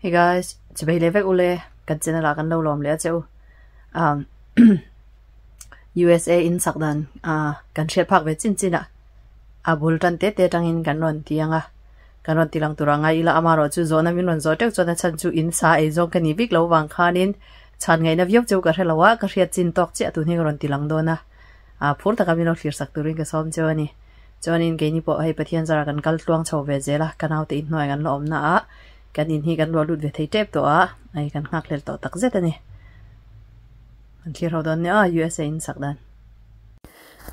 Hey guys, chibei leh vek ule kan channel ah kan lo lawm leh a che u. Um USA in sak dan ah kan hriat phak ve chin chin a a bul tan te te tangin kan rawn ti ang a kan rawn ti lang tur a ngai ila amaherawh chu zawhna min rawn zawh teuh chuan a chhan chu in sa ei zawng ka ni bik lo vang khanin chhan ngaihna viau cheu ka hre lo a ka hriat chin tawk chiah tun hi ka rawn ti lang dawn a ah phur taka min lo thlir sak turin ka sawm cheu a ni. Chuanin keini pawh hei Pathian zara kan kal tluang chho ve zel a, ka naute inhnuai kan la awmna ah kan in hi kan ruah lut ve thei tep tawh a, hei kan nghak hlel tawh tak zet a ni. Kan thlir ho dawn nia aw USA in sak dan.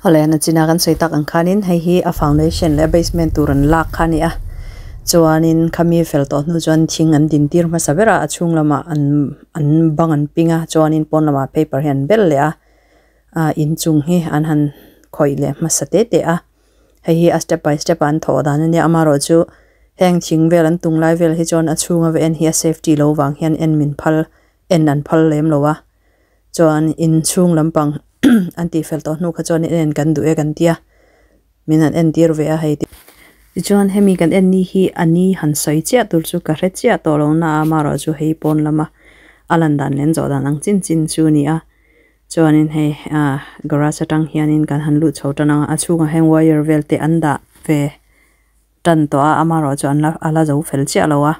Awle a nachina kan sawi tak ang khanin hei hi a foundation leh a basement tur an lak kha a ni a, chuanin khami fel tawh hnu chuan thing an din tir hmasa ber a, a chhung lamah an an bang an ping a, chuanin pawn lamah paper hi an bel leh a. ah inchung hi an han khawih leh hmasa te te a hei hi a step by step a an thawh dan ania amaherawh chu heng thing vel an tung lai vel hi chuan a chhunga va en hi a safety lo vang hian en min phal en an phal lem lo a chuan inchhung lampang an tih fel tawh hnu kha chuan en kan duh e kan tia min han entir ve a hei tichuan hemi kan en ni hi a ni han sawi chiah tur chu ka hre chiah tawh lo na a amaherawh chu hei pawn lama a lan dan leh an zawh dan ang chin chin chu a ni a. Chuanin hei ah garage atang hianin kan han luh chho tan ang a a chhungah hian wire vel te an dah ve tan tawh a amaherawh chu an la a la zo fel chiah lo a.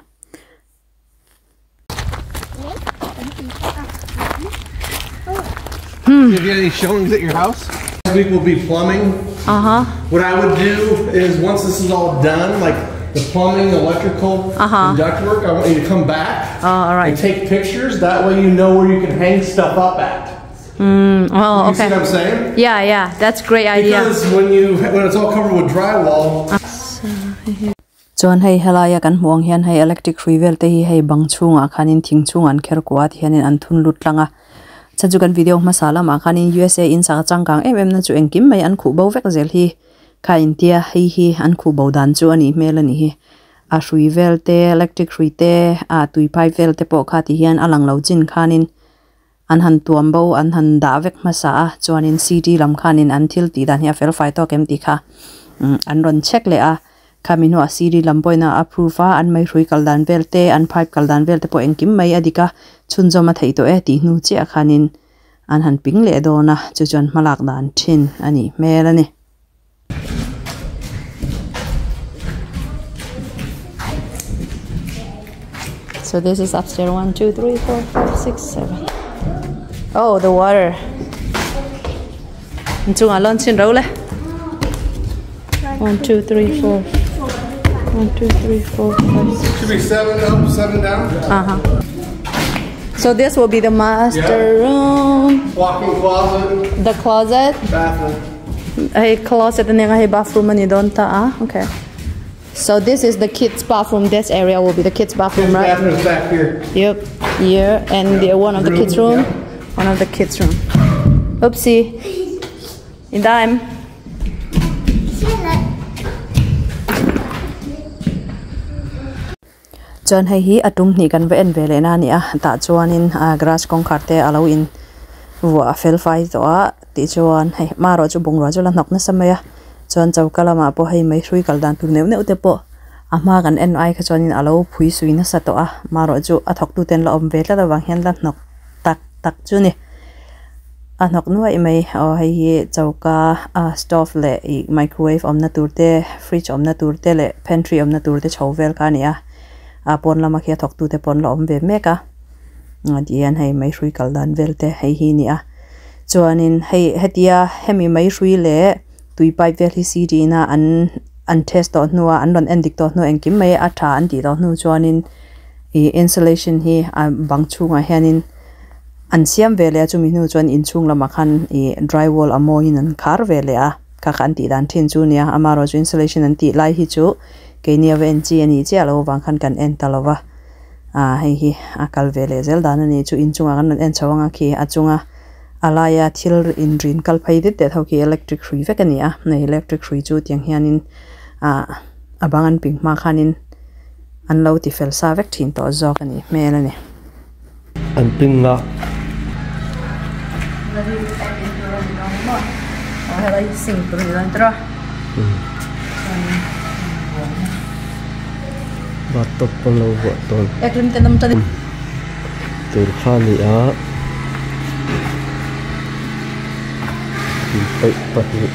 Have you any showings at your house? This week will be plumbing. Uh-huh. What I would do is once this is all done, like the plumbing, electrical, uh-huh. and ductwork, I want you to come back oh, all right. and take pictures. That way you know where you can hang stuff up at. Mm, oh, You okay. see what I'm saying? Yeah, yeah, that's great idea. Because when you when it's all covered with drywall, Chuan hei helaia kan hmuh ang hian hei electric hrui vel te hi hei bang chhungah khanin thing chhungah an kher kuah a tihianin an thun lut tlang a chhan chu kan video hmasa lamah khanin USA in sak a changkang em em na chu engkim mai an khuh bo vek zel hi kha intia hei hi an khuh bo dan chu a nih hmel a nih hi a hrui vel te electric hrui te ah tui pipe vel te pawh kha ti hian a lang lo chin khanin an han tuam bo an han dah vek hmasa a chuanin city lam khanin an thil tih dan hi a fel fai tawk em tih kha umm an rawn check leh a khami hnuah city lam pawhin a approve a an mei hrui kal dan vel te an pipe kal dan vel te pawh engkim mai a dik a chhunzawm a theih tawh e tih hnu chiah khanin an han ping leh dawn a chu chuan hmalak dan thin a nih hmel a ni. So this is upstairs 1, 2, 3, 4, 5, 6, 7. Oh, the water. Chunga lon chin ro le. 1, 2, 3, 4. 1, 2, 3, 4, 5, 6. Should be 7 up, 7 down. Uh-huh. So this will be the master yeah. room. Walk-in closet. The closet. Bathroom. Hey, closet and then bathroom and you don't ah okay. So this is the kids bathroom. This area will be the kids bathroom, kids right? Bathroom is back here. Yep. Here and yeah. the one of the room, kids room. Yeah. One of the kids room. Oopsie. In time. Chuan hei hi a tum hnih kan va en ve leh na a ni a tah chuanin ah garage kawngkhar te a lo in vuah a fel fai tawh a tichuan hei hmarawh chu bungrua chu la hnawk nasa mai a chuan choka lamah pawh hei mei hrui kal dan tur neuh neuh te pawh a hma kan en ai kha chuanin a lo phui sui nasa tawh a hmarawh chu a thawk tute an la awm ve tlat avang hian la hnawk tak tak chu ni a hnawk nuaih mai aw hei hi choka ah stove leh ih microwave awmna tur te fridge awmna tur te leh pantry awmna tur te chho vel kha a ni a a pawn lama khi a thawk tute pawh an la awm ve mek a ti hian hei mei hrui kal dan vel te hei hi a ni a chuanin hei hetia hemi mei hrui leh tui pipe vel hi c t in a an an test tawh hnua an rawn en dik tawh hnu engkim mai a tha an tih tawh hnu chuanin ih insulation hi a bang chhungah hianin an siam ve leh a chumi hnu chuan inchhung lamah khan ih dry wall a mawiin an khar ve leh a kha kha an tih dan thin chu a nia amaherawhchu chu insulation an tih lai hi chu keini ava en chi a nih chiah loh avang khan kan en ta lo va ah hei hi a kal ve leh zel dan a ni chu inchungah kan rawn en chho ang a khi a chunga a laia thil inrin kal phei det det ho khi electric hrui vek a ni a hei electric hrui chu tiang hianin ah a bang an ping hma khanin an lo ti fel sa vek thin tawh zawk a nih hmel a ni. An ping a. Bathtub an lo vuah tawn tur kha a ni a inpeih pahnih.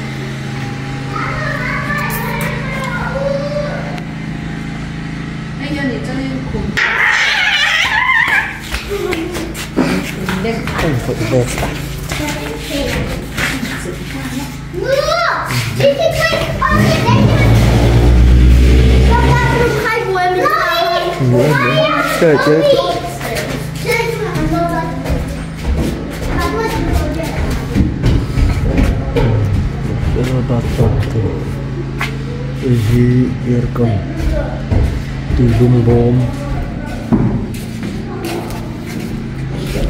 Hei hi aircon tuilum bawm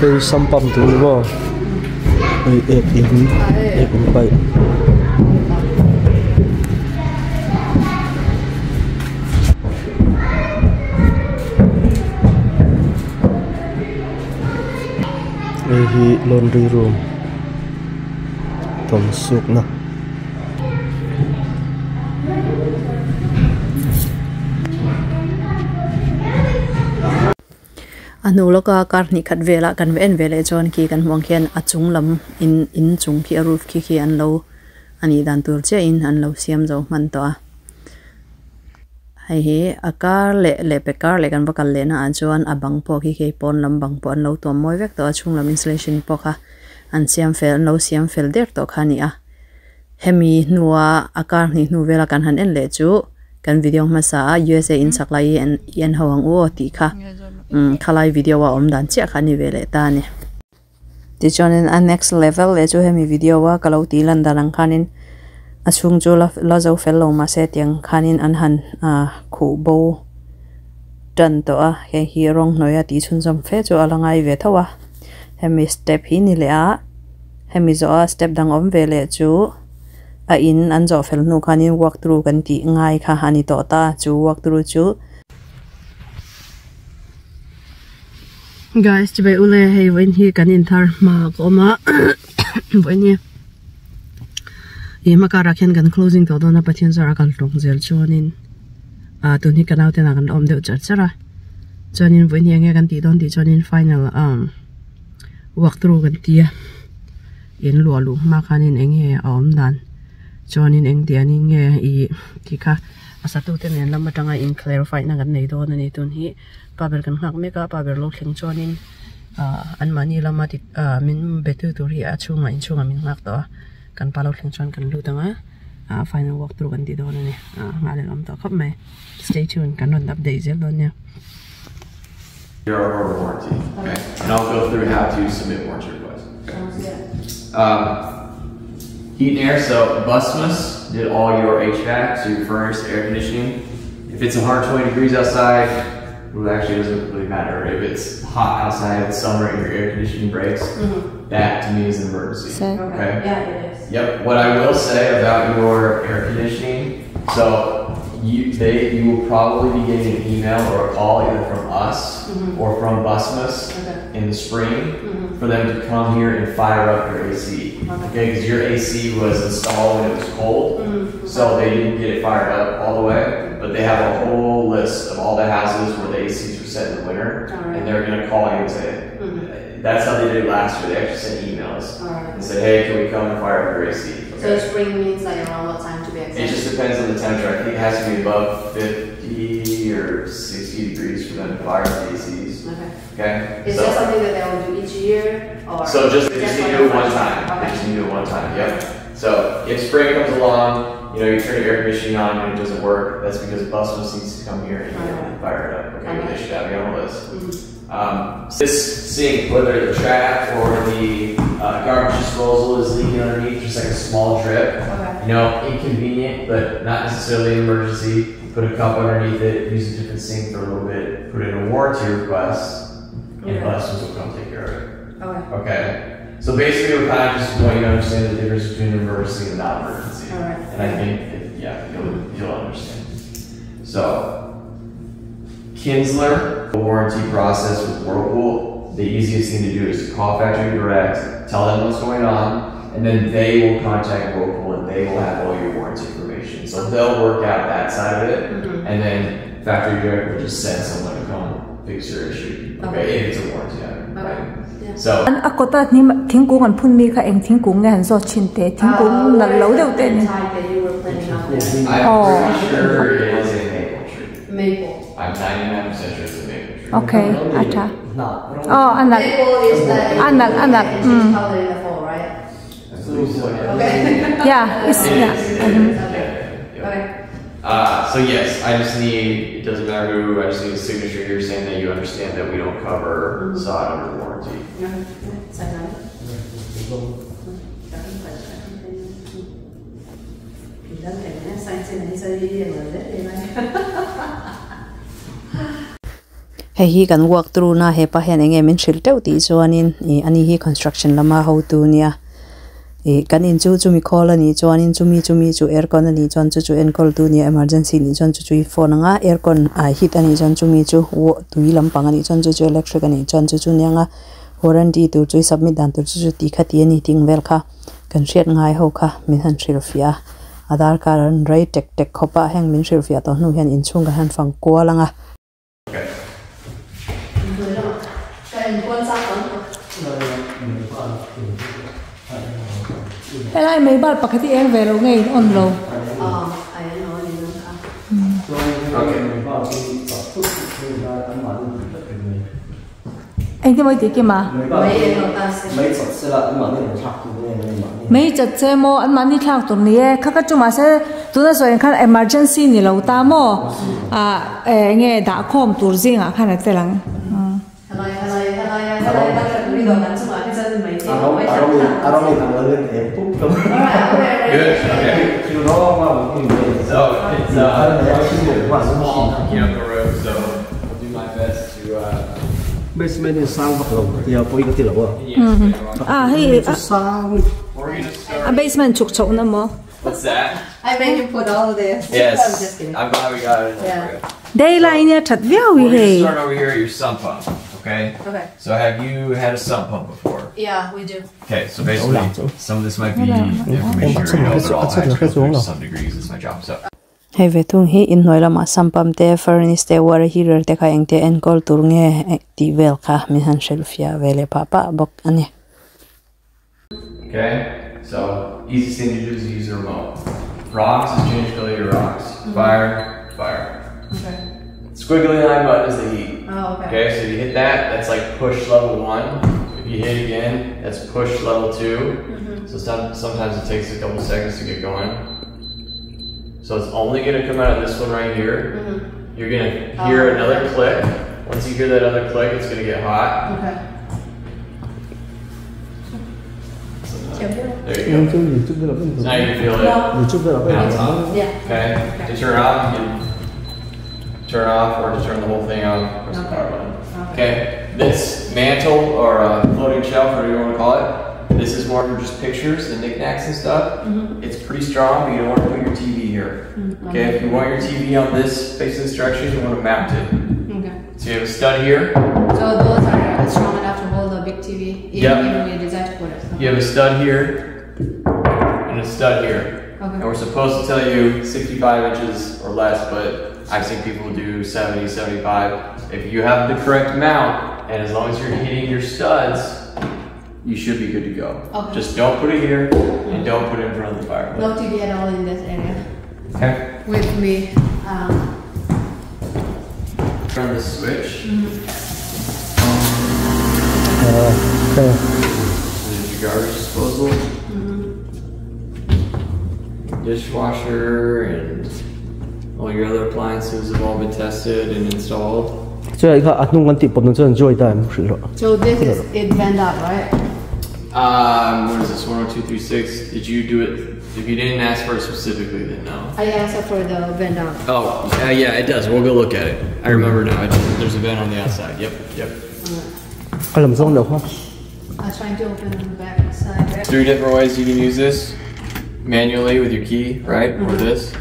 hei sam pump tur ni maw hei ek in ek in paih. Hei hi laundry room tawm sukna. A hnu lawka kar hnih khat velah kan va en ve leh chuan khi kan hmuh ang khian a chung lam in in chung khi a roof khi khi an lo a nih dan tur chiahin an lo siam zo hman tawh a. Hei hi a kar leh leh pe kar leh kan va kal leh naah chuan a bang pawh khi khi pawn lam bang pawh an lo tuam mawi vek tawh a chhung lam insulation pawh kha an siam fel an lo siam fel der tawh kha a ni a hemi hnua a kar hnih hnu vela kan han en leh chu kan video hmasa a USA in chak lai hi i en ho ang u aw tih kha umm khalai video a awm dan chiah kha a ni ve leh ta a ni. Tichuanin a next level leh chu hemi video a ka lo tih lan dan ang khanin a chhung chu la la zo fel lo mahse tiang khanin an han ah khuh bo tan tawh a hei hi rawng hnuaia tih chhunzawm fe chu a la ngai ve tho a hemi step hi ni leh a hemi zawh a step dang awm ve leh chu a in an zawh fel hnu khanin walk through kan tih ngai kha a ni tawh ta chu walk through chu. Guys chibai ule hei vawiin hi kan inthar hma ka awm a vawiin hi ih hma karah khian kan closing tawh dawn a Pathian zawrah kal hlawk zel chuanin ah tun hi ka naute ah kan awm deuh char char a chuanin vawiin hi enge kan tih dawn tih chuanin final ah walk through kan ti a in luah luh hma khanin enge a awm dan chuanin eng tiangin nge ih ti kha a satute nen lam atanga in clarify na kan nei dawn a ni tun hi. Pa ber kan nghak mek a pa ber lo thleng chuanin ah anmahni lama ti ah min be tu tur hi a chhungah inchhungah min nghak tawh a kan pa lo thleng chuan kan lut ang a ah final walk through kan ti dawn a ni ah nghah leh awm tawh khawp mai stay tune kan rawn update zel dawn nia. Your warranty okay and I'll go through how to submit warranty request okay um heat and air so Busmas did all your HVAC so your furnace air conditioning If it's 120 degrees outside, well, actually doesn't really matter. If it's hot outside, it's summer, and your air conditioning breaks, mm -hmm. that to me is an emergency. Okay. okay. Yeah, it is. Yep. What I will say about your air conditioning, so you they you will probably be getting an email or a call either from us mm -hmm. or from Busmus okay. in the spring mm -hmm. for them to come here and fire up your AC. Okay, because your AC was installed when it was cold, mm -hmm. so they didn't get it fired up all the way. But they have a whole list of all the houses where the ACs were set in the winter, right. and they're going to call you and say, mm-hmm. that's how they did it last year. They actually sent emails right. and said, hey, can we come and fire up your AC? Okay. So spring means like around what time to be exact? It just depends on the temperature. I think it has to be above 50 or 60 degrees for them to fire up the ACs. Okay. Okay. Is so, that something that they will do each year? Or so just they just need to do it one time. Okay. They just need to do it one time. Yep. So if spring comes along, you know, you turn your air conditioning on and it doesn't work, that's because Busmus needs to come here and Alright. fire it up. Okay, Okay. they should have you on the list. Mm-hmm. This sink, whether the trap or the garbage disposal is leaking underneath, just like a small drip. Okay. You know, inconvenient, but not necessarily an emergency. Put a cup underneath it, use a different sink for a little bit, put in a warranty request, and Okay. Busmus will come take care of it. Okay. Okay. So basically, we kind of just want you to understand the difference between an emergency and non-emergency. All right. And I think, that, yeah, you'll understand. So, Kinsler, the warranty process with Whirlpool, the easiest thing to do is to call Factory Direct, tell them what's going on, and then they will contact Whirlpool and they will have all your warranty information. So they'll work out that side of it, Mm-hmm. and then Factory Direct will just send someone to come fix your issue. Okay, if it's a warranty item, right? So An a kawta hnim thingkung an phun mi kha eng thingkung nge han zawt thin teh thingkung nalh lo deuh te a ni. I'm Aw. pretty sure it is a maple tree. Maple. I'm 99% sure it's a maple tree. Okay a tha. Aw a nalh a nalh a nalh umm. I believe so, yeah. Yeah is It yeah is, it is. Yeah, yeah. So yes, I just need, it doesn't matter who, I just need a signature here saying that you understand that we don't cover sod under warranty. Hei hi kan walk through na hepa hian eng nge min hrilh teuh tih chuanin ih ani hi construction lama hotu nia ih kan in chu chumi khawl a nih chuanin chumi chumi chu aircon a nih chuan chu chu enkawl tu nia emergency nih chuan chu chu i phone anga aircon ah heat a nih chuan chumi chu tui lampang a nih chuan chu chu electric a nih chuan chu chu nia nga warranty tur chu i submit dan tur chu chu tih kha tih a ni ting vel kha kan hriat ngai ho kha min han hrilhfiah a Aadhaar card an rei tek tek khawp a heng min hrilhfiah tawh hnu hian inchhung kan han fang kual ang a. Helai mei bal pakhat hi eng ve lo nge in on lo. Engtin mawi tih kim a? Mei chat che maw an mahni thlak tur ni e. Kha ka chu mahse tuna sawi ang khan emergency ni lo ta maw ah eng nge dah khawm tur zingah khan a tel ang. Basement hi sang vak lo tia pawi ka ti lo a. Ah hei Chu sang a basement chhuk chhoh na maw? What's that? I made you put all this. Yes. I'm just kidding. I'm glad we got it. Yeah. Daylight nia that viau hi We're gonna hei. start over here at your sump pump, okay? Okay. So have you had a sump pump before? Yeah, we do. Okay, so basically some of this might be information you already know, but I'll actually go through to some degrees. It's my job, so. Hei ve thung hi inhnuai lamah sump pump te furnace te water heater te kha engte enkawl tur nge tih vel kha min han hrilhfiah ve leh pah pah bawk a ni. Okay, so easiest thing to do is use the remote. Rocks is change color your rocks. Fire, fire. Okay. Squiggly line button is the heat. Oh, okay. Okay, so if you hit that, that's like push level 1. If you hit again, that's push level 2. So sometimes it takes a couple seconds to get going. So it's only going to come out of this one right here. You're going to hear another click. Once you hear that other click, it's going to get hot. Okay. There you go. So now you can feel it. Now it's on. Yeah. Okay. To turn off, you can turn off or to turn the whole thing on, press the power button. Okay. This mantle or a floating shelf, whatever you want to call it, this is more for just pictures and knickknacks and stuff. It's pretty strong, but you don't want to put your TV here. Okay, if you want your TV on this, facing this direction, you want to mount it. Okay. So you have a stud here. So those are strong enough to hold a big TV, even Yep. if we decide to put it. You have a stud here and a stud here. Okay. And we're supposed to tell you 65 inches or less, but I've seen people do 70, 75. If you have the correct mount, and as long as you're hitting your studs, you should be good to go. Okay. Just don't put it here, and don't put it in front of the fireplace. No TV at all in this area. Okay. With me. Turn the switch. Okay. There's your garbage disposal. Dishwasher and all your other appliances have all been tested and installed. So I got a new one tip of the enjoy time. So this is it went up, right? What is this? 10236. Did you do it? If you didn't ask for it specifically, then no. I asked for the vent up. Oh, yeah, it does. We'll go look at it. I remember now. There's a vent on the outside. Yep, yep. I was trying to open the back side. 3 different ways you can use this. Manually with your key, right? Or this.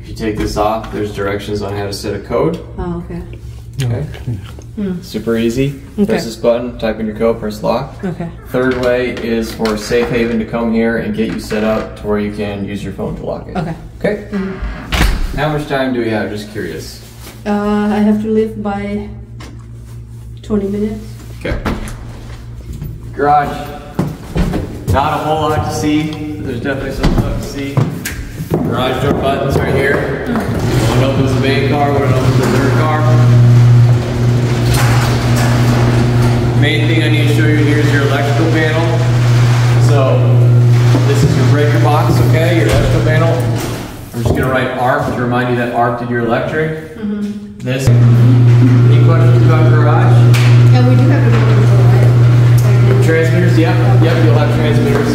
If you take this off, there's directions on how to set a code. Oh, okay. Okay. Super easy. Okay. Press this button, type in your code, press lock. Okay. Third way is for Safe Haven to come here and get you set up to where you can use your phone to lock it. Okay. Okay. How much time do we have? Just curious. I have to leave by 20 minutes. Okay. Garage. Not a whole lot to see. There's definitely some stuff to see. Garage door buttons right here. One opens the main car, one opens the third car. Main thing I need to show you here is your electrical panel. So this is your breaker box, okay? Your electrical panel. I'm just gonna write ARC to remind you that ARC did your electric. This. Any questions about garage? And we do have a remote control, right? Transmitters, yep, yep, you'll have transmitters.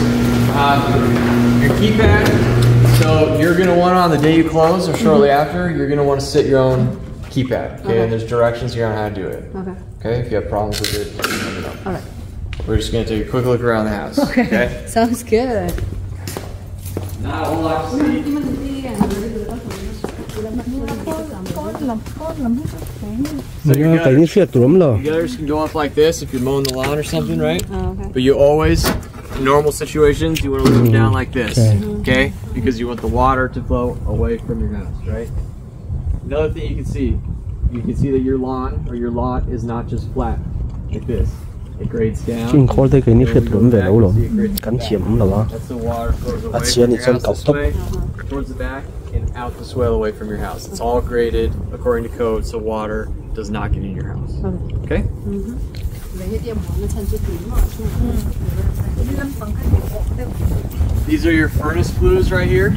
Your keypad, so you're gonna want on the day you close or shortly after, you're gonna want to set your own keypad, okay? And there's directions here on how to do it. Okay. Okay, if you have problems with it, let me know. All right. We're just gonna take a quick look around the house. Okay. Sounds good. Not a whole lot to see. So your gutters can go up like this if you're mowing the lawn or something, right? Oh, okay. But you always, in normal situations, you want to look down like this, okay? Because you want the water to flow away from your house, right? Another thing you can see that your lawn or your lot is not just flat like this. It grades down. That's the water flows away from your house this way, towards the back, and out the swale away from your house. It's all graded according to code, so water does not get in your house. Okay? These are your furnace flues right here.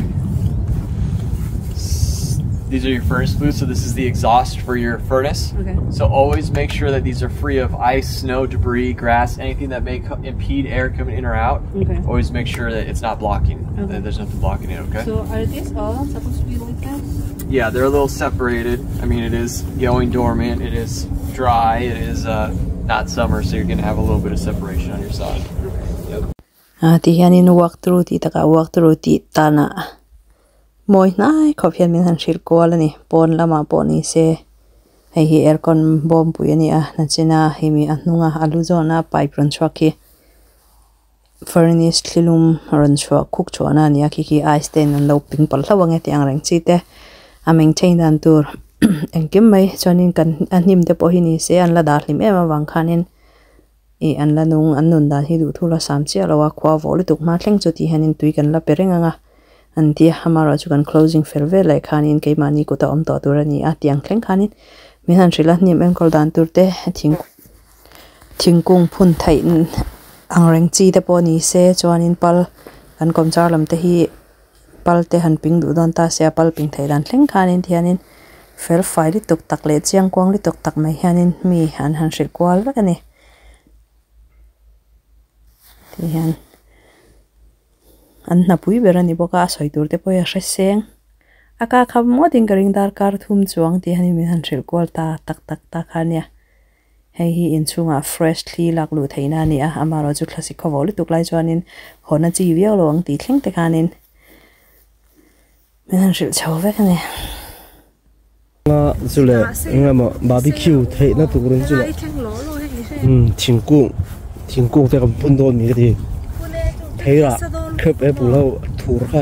These are your furnace flues, so this is the exhaust for your furnace. Okay. So always make sure that these are free of ice, snow, debris, grass, anything that may impede air coming in or out. Okay. Always make sure that it's not blocking, okay, that there's nothing blocking it, okay? So are these all supposed to be like this? Yeah, they're a little separated. I mean, it is going dormant, it is dry, it is not summer, so you're gonna have a little bit of separation on your side. Okay. Yep. Ti hianin walk through ti taka walk through ti tana. Moi nai khop hian min han hril kual ani pawn lama pawh ni se hei hi aircon bawm pui ani a nachina hemi a hnunga alu zawna pipe rawn chhuak hi furnace thlilum rawn chhuah khuk chhuahna ani a khi khi ice ten an lo ping pal hlo ange tih ang reng chi te a maintain dan tur engkim mai chuanin kan a hnim te pawh hi ni se an la dah hlim em awang khanin I an la nung an nun dan hi duh thu la sam chiah lo a khua vawh lutuk hma thleng chu ti hianin tui kan la pe reng anga an tia hamara chu kan closing fel vel lai khanin keimahni kuta awm tawh tur ani a tiang thleng khanin min han hril a hnim enkawl dan tur te thingkung phun theih ang reng chi te pawh ni se chuanin pal kan kawmchar lam te hi pal te han ping duh dawn ta se a pal ping theih dan thleng khanin tihianin fel fai lutuk tak leh chiang kuang lutuk tak mai hianin mi an han hril kual vek ani tihian an hnapui ber ani bawk a sawi tur te pawh hi a hre seng a ka kham ngawtin ka ring dar kar thum chuang ti hianin min han hril kual ta tak tak tak kha ania hei hi inchhungah fresh thli lak luh theihna ani a amarawh chu thlasi khawvawh lutuk lai chuanin hawn a chi viau lo ang tih thleng te khanin min han hril chho vek ani. Chule engemaw barbecue theihna turin chule thingkung thingkung te kan phun dawn ni ka ti theira crab apple ho thur kha.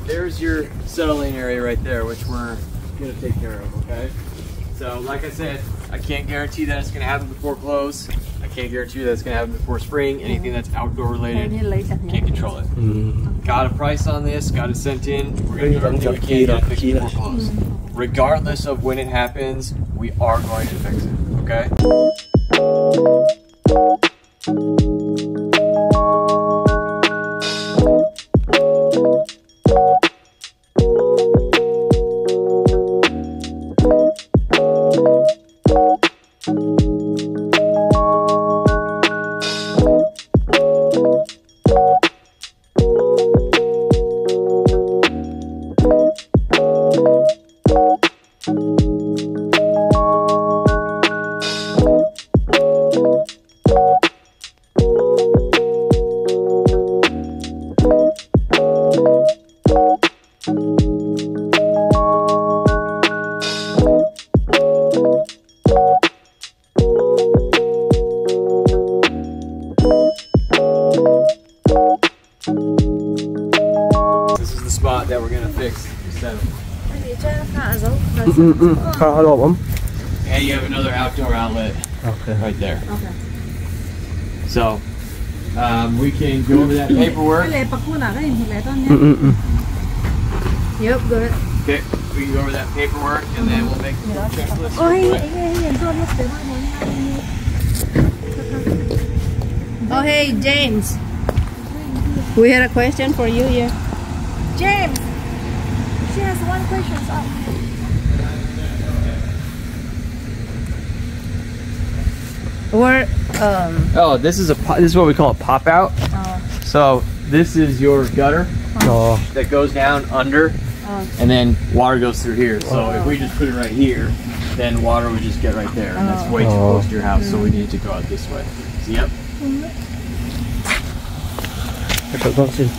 There's your settling area right there, which we're gonna take care of, okay? So like I said, I can't guarantee that it's gonna happen before close. I can't guarantee that it's gonna happen before spring. Anything that's outdoor related, can't control it. Got a price on this, got it sent in. We're gonna do everything we can to get it fixed before close. Regardless of when it happens, we are going to fix it, okay? Hello om. And you have another outdoor outlet Okay. right there. Okay. So we can go over that paperwork. Yep, go ahead. Okay, we can go over that paperwork and then we'll make the checklist. real quick. Oh, hey, James. We had a question for you here. James, she has one question up. We're Oh, this is this is what we call a pop out. So this is your gutter Oh. that goes down under, and then water goes through here. So if we just put it right here, then water would just get right there, and that's way too close to your house. So we need to go out this way. So, yep. Ito don sin.